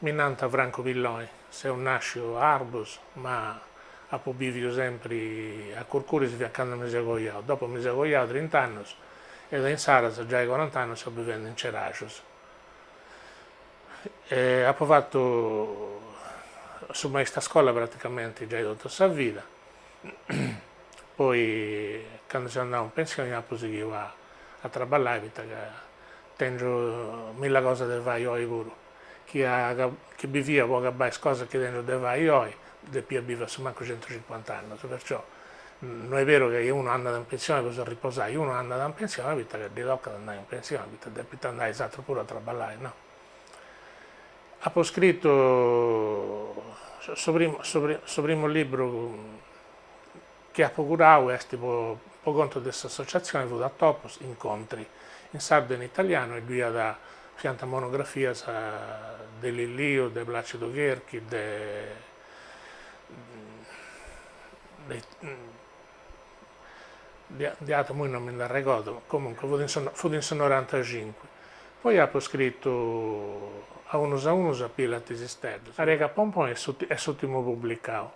Mi nant Franco Pilloni, seu nàsciu a Arbus, ma apu bìviu sempri a Curcuris finas a candu mi seu coiau. Dopu mi seu coiau trint'annus e de insaras, giai corant'annus, seu bivendi in Ceraxus. Apu fatu su maistu a scola praticamenti giai totu sa vida, poi candu seu andau in pensioni apu sighiu a a traballai poita ca tengiu milla cosas de fai oi puru, chi chi bivia po acabai is cosas chi tengiu de fai oi depia bivi a su mancu centucincuant'annus, perciò no est beru chi unu andat in pensioni po s'arriposai, unu andat in pensioni poita ca ddi tocat andai in pensioni, poita depint andai is atrus puru a traballai, no. Apu scritu su primu su primu libru chi apu curau est po po contu de s'associatzioni fut Atopos, Incontri, in sardu e in italianu e ddu iat fiant monografias de Lilliu, de Placidu Cherchi, de de atrus immoi non mi nd'arregodu, comunque fut in su fut in su norantacincu. Poi apu scritu a unus a unus Apillant is isteddos. Arega Pompon est s'urtimu publicau.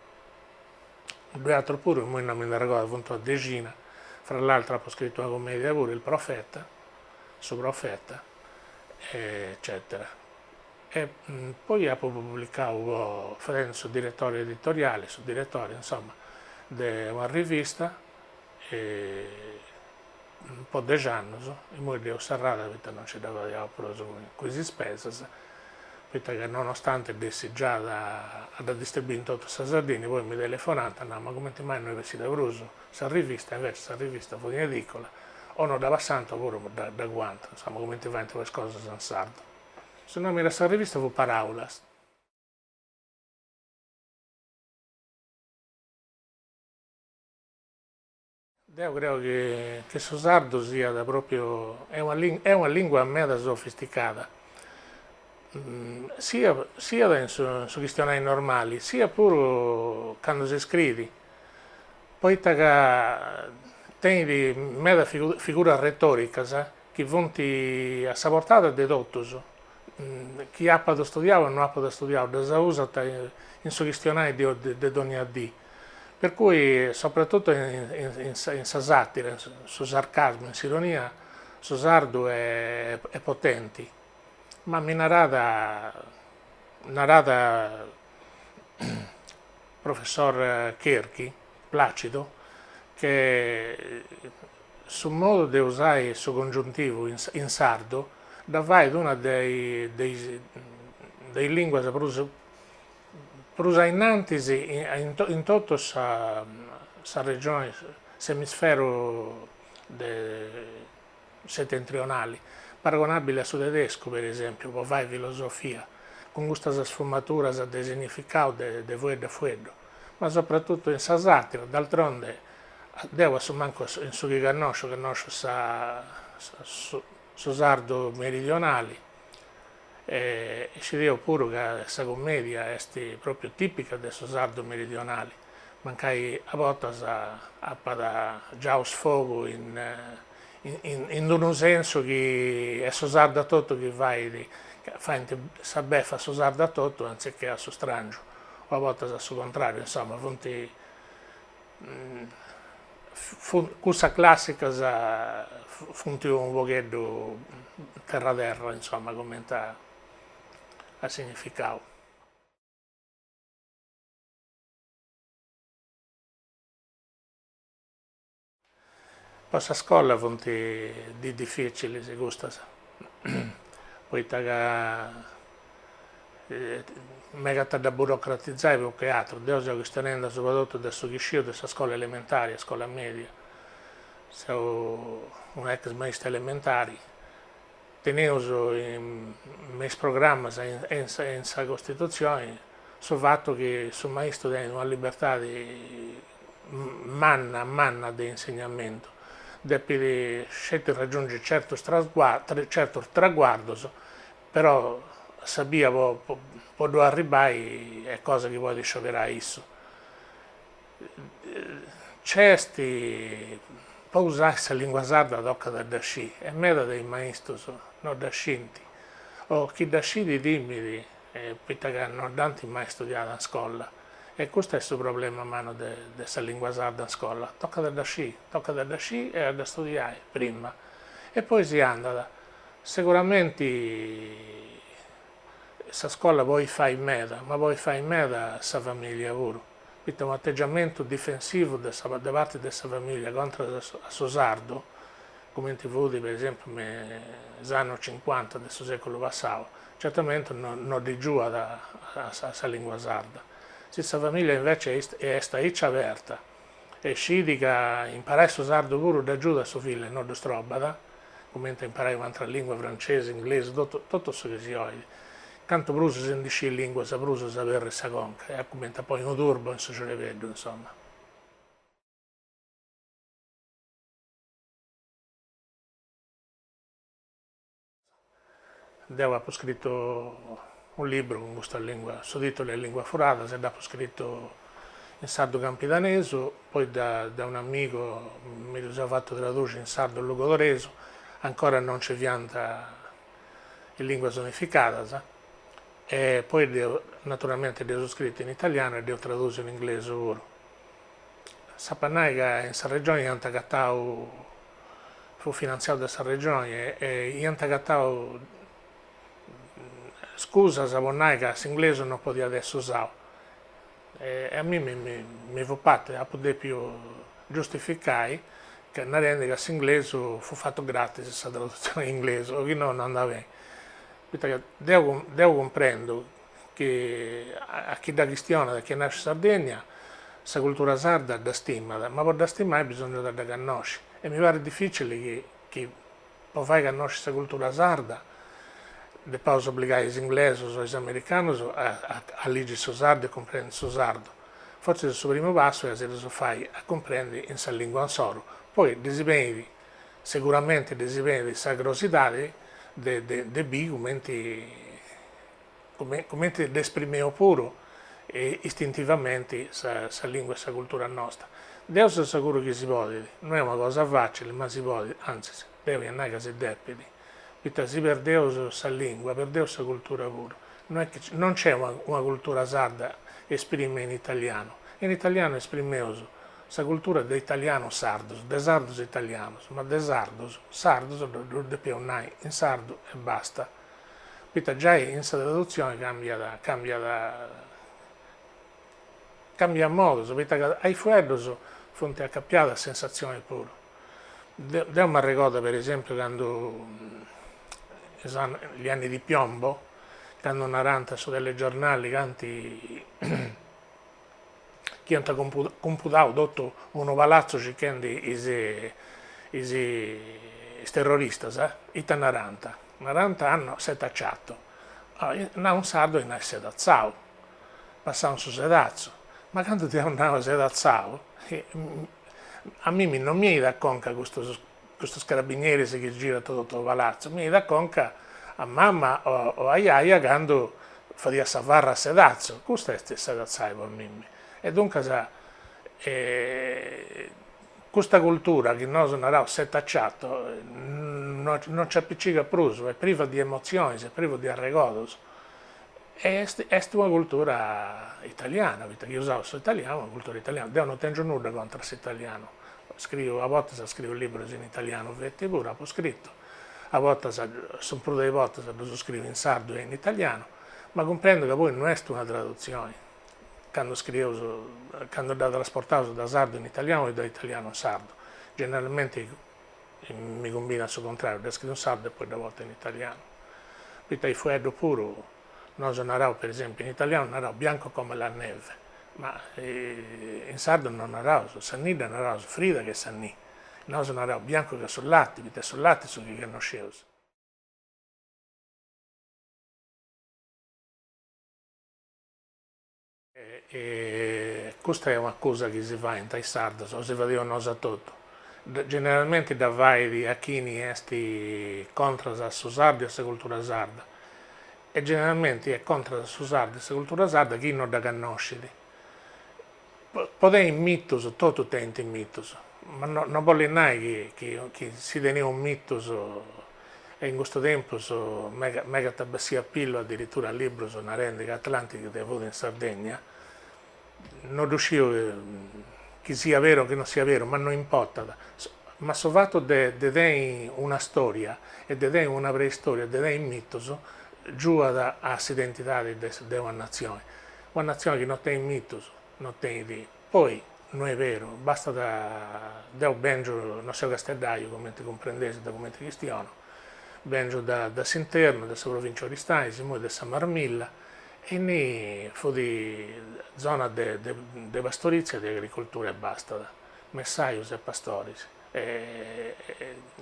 Ddoi at atrus puru, immoi non mi nd'arregodu, funt una dexina, fra l'altro apu scritu una commedia puru, Il profeta, su profeta, eccetera. E poi apu publicau po, fadendi su direttori editoriali, su direttori, insoma, de una rivista po dex'annus, immoi dd'eus serrada poita non nci dda fadiaus prus cun is ispesas, poita ca nonostante dd'essi giai a dda distribuì in totu sa Sardinnia, poi mi telefonant, nant ma cumenti mai no est bessida prus sa rivista, invece sa rivista fut in edicola, o no dda passant opuru dda cuant, insoma cumenti faint po is cosas in sardu. Su nomini de sa rivista fut Paraulas. Deu creu chi su sardu siat propriu, est una est una lingua meda sofisticada, siat siat in su in su chistionai normali, siat puru candu si scriit, poita ca tenit meda figuras retoricas chi funt a sa portada de totus, chi apat studiau o no apat studiau, ddas usant in su chistionai de dònnia dì. Per cui soprattutto in sa satira, in su sarcasmu, in s'ironia, su sardu est potenti. Ma mi narat, narat professor Cherchi, Placido, che su modu de usai su congiuntivu in sardu dda fait una de is linguas prus prus a innantis in totu sa regioni, s'emisferu setentrionali, paragonabili a su tedescu per esempiu po fai filosofia, cun custas sfumaturas de significau de fueddu a fueddu, ma soprattutto in sa satira, d'altronde deu a su mancu in su chi connosciu, connosciu sa su sardu meridionali E scideus puru ca sa cummedia est propriu tipica de su sardu meridionali, mancai a bortas apat giau sfogu in in unu sensu chi est su sardu a totu chi fait, faint sa befa a su sardu a totu anziché a su strangiu, o a bortas a su contrariu, insoma, funt Cussas classicas funt unu pogheddu terra terra, insoma, cumenti a significau. Po sa scola funt diis dificilis custas, poita ca Megat a dda burocratizai prus che atru, deu seu chistionendi subra totu de su chi sciu de sa scola elementari e scola media, seu unu ex maistu elementari, teneus me is programmas e in sa costitutzioni su fatu chi su maistu tenit una libertadi manna manna de insegnamentu, depit sceti raggiungi certus certus traguardus Però sa bia po po ddu arribbai est cosa chi podit scioberai issu. Nc'est, po usai sa lingua sarda tocat a dda scì e meda de is maistus no dda scint o chi dda scit timit. poita ca no dd'ant mai studiada in scola e custu est su problema mannu de sa lingua sarda in scola, tocat a dda scì, tocat a dda scì e a dda studiai prima e poi si andat, seguramenti sa scola podit fai meda, ma podit fai meda sa familia puru, poita un'ategiamentu difensivu de sa de parti de sa familia contras a su sardu, cumenti fut per esempiu me is annus cincuanta de su seculu passau, certamente no no ddi giuat a sa lingua sarda. Si sa familia invece est aici aberta e scit ca imparai su sardu puru dd'agiudat su fillu e no ddu strobat, cumenti a imparai un'atra lingua, francesi, inglesu, totu totu su chi si 'olit. Cantu prus si ndi scit linguas prus s'aberrit sa conca e cumenti a ponni unu turbo in su cerebeddu, insoma. Deu apu scritu unu libru cun custa lingua, su titulu est Lingua Furadas e dd'apu scritu in sardu campidanesu, poi de un'amigu mi ddu seu fatu traduxi in sardu logudoresu, ancora non nci fiant is linguas unificadas e poi deu naturalmenti dd'eus scritu in italianu e dd'eus tradusiu in inglesu puru. S'apu a nai ca in sa Regioni iant agatau, fut finantziau de sa Regioni e iant agatau scusas po nai ca s'inglesu non podiat essi usau e a mimi mi fut partu e apu depiu giustificai ca narendi ca s'inglesu fut fatu gratis sa tradutzioni in inglesu o chi no no andat beni, poita ca deu deu cumprendu chi a chi dda chistionat e chi est nasciu in Sardegna sa cultura sarda dda stimat, ma po dda stimai bisongiat a dda cannosci e mi parit dificili chi chi po fai cannosci sa cultura sarda depaus obligai is inglesus o is americanus a a ligi su sardu e cumprendi su sardu. Fortzis su primu passu est a si ddus fai a cumprendi in sa lingua insoru, poi ddis benit seguramenti ddis benit sa crosidadi de de de biri cumenti cumenti dd'esprimeus puru istintivamenti sa lingua e sa cultura nosta. Deu seu seguru chi si podit, no est una cosa facili, ma si podit, antzis, deu ia nai ca si depit, poita si perdeus sa lingua, perdeus sa cultura puru, no est chi, non nc'est una cultura sarda esprimia in italianu, in italianu esprimeus sa cultura de italianus sardus, de sardus italianus, ma de sardus sardus ddu depeus nai in sardu e basta. Poita giai in sa tradutzioni cambiat cambiat cambiat modus, poita ca a is fueddus funt acapiadas sensatzionis puru. Deu deu m'arregodu per esempiu candu is anni gli anni di piombo, candu narant a su telegiornali canti chi iant cumpudau totu unu palatzu circhendi is is terroristas, ita narant? Narant hanno setacciato. Nau in sardu est nai sedatzau, passau in su sedatzu, ma candu deu nau sedatzau a mimi non mi 'enit a conca custus custus carabinieris chi girant totu su palatzu, mi 'enit a conca a mama o a jaja candu fadiat sa farra a sedatzu, custu est sedatzai po mimi. E duncas custa cultura chi nosu naraus setacciato no nci apicigat prus, est priva di emotzionis, est priva di arregodus e est est una cultura italiana, poita chi usaus s'italianu est una cultura italiana, deu no tengiu nudda contra s'italianu, scriu a bortas scriu librus in italianu feti puru, apu scritu, a bortas, su prus de is bortas ddus scriu in sardu e in italianu, ma cumprendu ca poi no est una tradutzioni, candu scrieus, candu dda trasportaus da sardu in italianu e da italianu in sardu, generalmenti mi cumbinat su contrariu, dda scriu in sardu e poi dda portu in italianu, poita is fueddus puru Nosu naraus per esempiu in italianu naraus bianco come la neve, ma in sardu non naraus, sa nì dda naraus frida che sa nì, nosu naraus biancu che su lati, poita est su lati su chi connosceus. E custa est un'acusa chi si faint a is sardos, o si fadeus nosu a totu. Generalmenti dda fait a chini est contras a su sardu e a sa cultura sarda, e generalmenti est contras a su sardu e a sa cultura sarda chi no dda cannoscit. Po tenni mitus, totus tenint mitus, ma no no bollit nai chi chi chi si teneus mitus. E in custu tempus megat a bessì a pillu adiritura librus narendi ca Atlantide fut in Sardegna, no ddu sciu chi siat beru o chi no siat beru, ma no importat, ma su fatu de de tenni una storia e de tenni una preistoria, de tenni mitus, giuat a s'identidadi de de una natzioni. Una natzioni chi no tenit mitus no tenit, poi no est beru, bastat, deu bengiu, no seu casteddaiu cumenti cumprendeis de cumenti chistionu, bengiu da da s'internu, de sa provincia Aristanis, immoi de sa Marmilla, E innì fut zona de de pastorizia e de agricoltura e bastat, messajus e pastoris e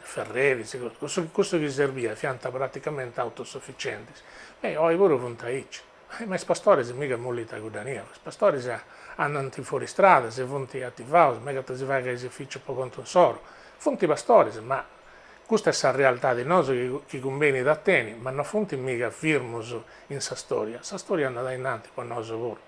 ferreris, cussu cussu chi serbiat, fiant praticamenti autosufficientis. E oi puru funt aici. Ma is pastoris miga mollint a cuddania, is pastoris andant in fuoristrada, si funt ativaus, megat a si fai caseificiu po contu insoru, funt pastoris ma Custa est sa realtadi nosu chi cumbenit a teni, ma no funt miga firmus in sa storia, sa storia andat ainnanti po nosu puru.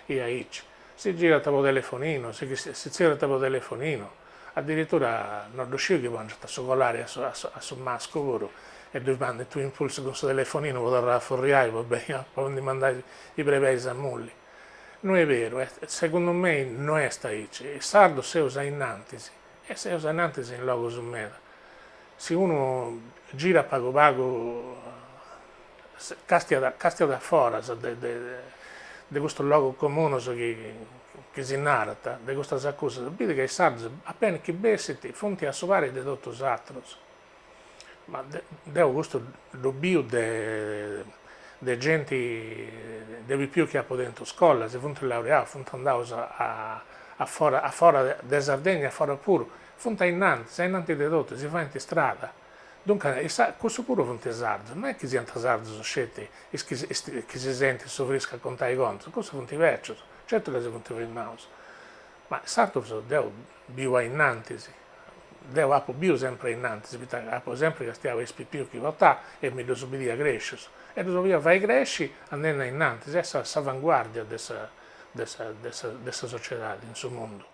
E aici. Si girat po telefoninu, si si zerriant po telefoninu, adiritura no ddu sciu chi pongiant su colari a su a su mascu puru e ddui mandint u'impulsu cun su telefoninu po torrai a furriai po beni po ndi mandai is brebeis a mulli. No est beru, segundu mei no est aici, is sardus seus ainnantis E seus ainnantis in logus meda. Si unu girat pagu pagu castiat castiat a foras de de de custus logus comunus chi chi si narant, de custas acusas, bidit ca is sardus apena chi bessint funt a su pari de totus is atrus. Ma deu custu ddu biu de de genti de pipius chi apu tentu in scola, si funt laureaus, funt andaus a a fora a fora de Sardegna e a fora puru, funt ainnantis, ainnantis de totu, si faint strada. Duncas cussus puru funt sardus, no est chi siant sardus sceti is chi is chi si sentint su friscu a contai contus, cussus funt becius, certu ca si funt firmaus, ma sardus deu biu ainnantis, Deu apu biu sempri ainnantis, poita apu sempri castiau is pipius chi portà e mi ddus bidia crescius e ddus bolia fai cresci andendi ainnantis, essi a s'avanguardia de sa de sa de sa de sa sociedadi in su mundu.